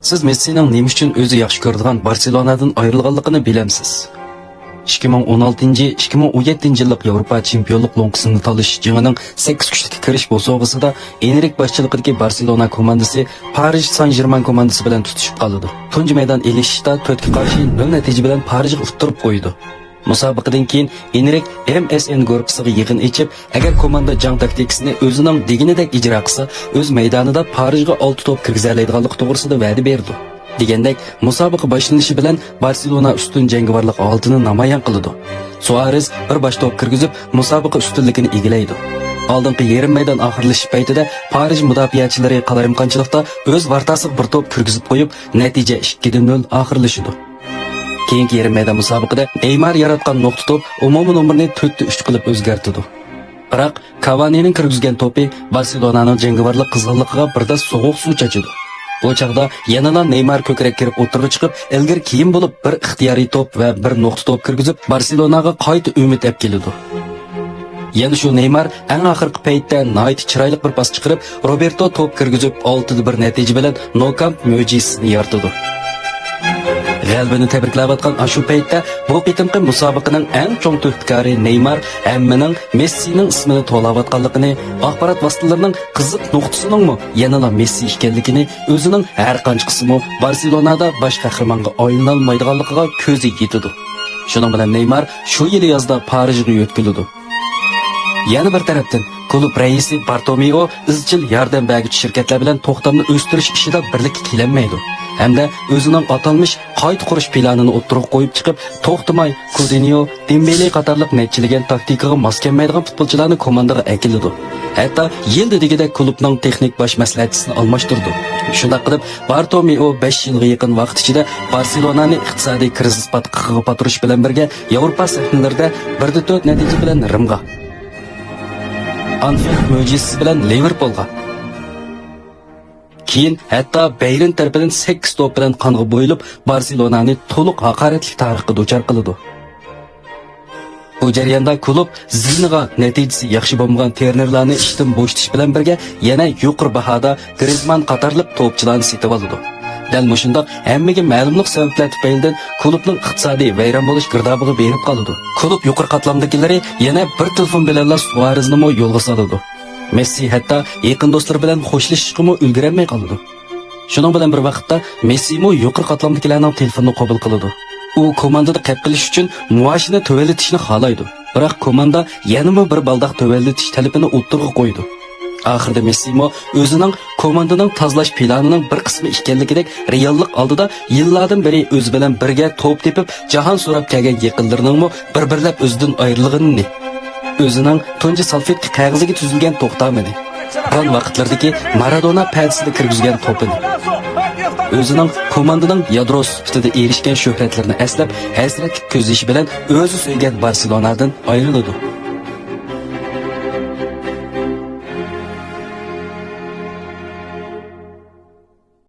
Siz Messining nima uchun o'zi yaxshi ko'radigan Barselonadan ayrilganligini bilamsiz. 2016-2017 yillik Yevropa chempionlik lo'nqisini talashish jangining 8 kuchlikka kirish bo'sog'isida Enrik boshchiligidagi Barselona komandasi Parij San-Germain komandasi bilan tutishib qoladi. Tunji maydon elishishda 4ga qarshi 0 natija bilan Parijga uttirib qo'ydi. Musobaqadan keyin Enrik MSN guruhiga yig'in ichib, agar komanda jang taktikasini o'zining deganidek ijro qilsa, o'z maydonida Parijga 6 to'p kirgizalaydiganligi to'g'risida va'da berdi. Degandek, musobaqa boshlanishi bilan Barselona ustun jangovarlik holatini namoyon qiladi. Suarez bir bosh to'p kirgizib, musobaqa ustunligini egallaydi. Oldingi yarim maydon oxirlashish paytida Parij mudofaachilari qalayimqonchilikda o'z vartasiga bir to'p kirgizib qo'yib, natija 2-0 oxirlashidi. Keyingi yarim maydon musobaqada Neymar yaratgan nuqta to'p umumiy nomerni 4-3 qilib o'zgartirdi. Biroq Cavanining kirgizgan to'pi Barselonaning jangovarlik qizg'inligiga birda sovuq suv chachidi. Bu chaqda yanada Neymar ko'krak kirib o'tirg'i chiqib, ilgir keyin bo'lib bir ixtiyoriy to'p va bir nuqta to'p kirgizib, Barselonaga qayta umid olib keladi. Yana shu Neymar eng oxirgi paytda nihoyat chiroyli bir pas chiqarib, Roberto to'p kirgizib 6-1 natija bilan Nou Camp mo'jizasini yaratdi. G'alabani tabriklayotgan shu paytda bu qitimqi musobaqaning eng chong tuhfatkori Neymar hammaning Messining ismini to'layotganligini, axborot vositalarining qiziq nuqtasining yanada Messi ekanligini, o'zining har qancha qismi Barselonada bosh qahramonga aylanolmaydiganligiga ko'zi yetadi. Shuning bilan Neymar shu yil yozda Parijga yo'tkiladi. Yana bir tarafdan klub raisi Bartomeu izchil yordam berguchi shirkatlar bilan to'xtamni o'stirish ishida birlikka kelanmaydi. Hamda o'zining atalmish qayta qurish planini o'ttirib qo'yib chiqib, to'xtamay Coutinho, Dembele qatorliq nechilagan taktikaga mos kelmaydigan futbolchilarni komandaga akiladi. Hatto yil degidek klubning texnik bosh maslahatchisini almashtirdi. Shunday qilib, Bartomeu 5 yilga yaqin vaqt ichida Barselonani iqtisodiy krizis batqig'iga botirish bilan birga Yevropa sahnalarida 1-4 natija bilan Rimga, Anfield mo'jizasi bilan Liverpoolga, keyin hatto Bayern tarafidan 8 to'p bilan qonga bo'yilib, Barselonani to'liq haqoratli tarixga duchor qiladi. Bu jarayonda klub ziniga natijasi yaxshi bo'lmagan trenerlarni ishdan bo'shatish bilan birga yana yuqori bahoda Griezmann qatorliq to'pchilarni setib oladi. Dal mushundoq hammaga ma'lumliq sabablar tufaylidan klubning iqtisodiy vayron bo'lish girdobiga berib qoladi. Klub yuqori qatlamdagilari yana bir telefon bilanla Suarezni yo'lga soladi. Messi hatto yaqin do'stlari bilan xo'shlashishga ulgurolmay qoladi. Shuning bilan bir vaqtda Messimi yuqori qatlamdagilarning telefonini qabul qiladi. U komandada qap qilish uchun muoshini tuvallatishni xohlaydi. Biroq komanda yanami bir baldoq tuvallatish talabini o'ttirg'a qo'ydi. Oxirida Messimo o'zining komandaning tozalash planining bir qismi ekanligidek reallik oldida yillardan beri o'zi bilan birga to'p tepib jahon so'rab kelgan yaqinlarining bir-birlab o'zidan ayrilganini, o'zining tunji salfetka qog'oziga tuzilgan to'xtamini, qon vaqtlardagi Maradona pa'dasida kirgizgan to'pini, o'zining komandaning yadro sifatida erishgan shuhratlarini eslab, hasratli ko'z yoshi bilan o'zi so'ygan Barselonadan ayriladi.